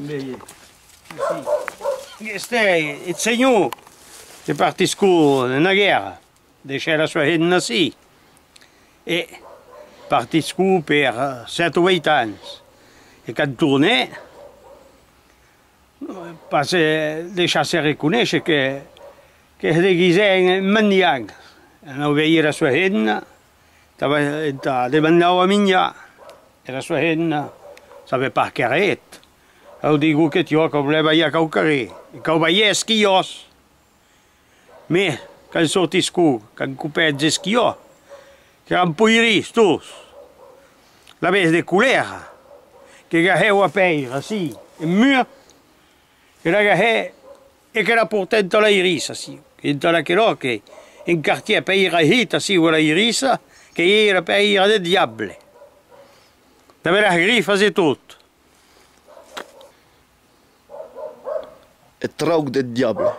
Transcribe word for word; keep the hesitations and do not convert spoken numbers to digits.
Vei, ací. Aqueste ei eth senhor que partiscó ena guèrra, deishèc era sua hemna ací, e partiscó per sèt o ueit ans, e quan tornèc, pas, eh, deishar-se reconéisher que, que se deguisèc en mendiant. Anèc veir era sua hemna, entà, entà demandar a minjar. Era sua hemna sabèc pas qu'èra eth. Au digó que jo, cau lèvar a quauquarren, e cau balhar esquilhòts. Mès, quan sortiscó, quan copèc es esquilhòts, qu'èran poirís tots, la bèstia de colèra, que gahèc ua pèira ací, en mur, que la gahèc e que la portèc entà la herissa ací, entà aquerò que encartièc pèira hit ací a la herissa, que i ei era pèira deth diable. Damb eras grifas e tot. Eth trauc deth diable.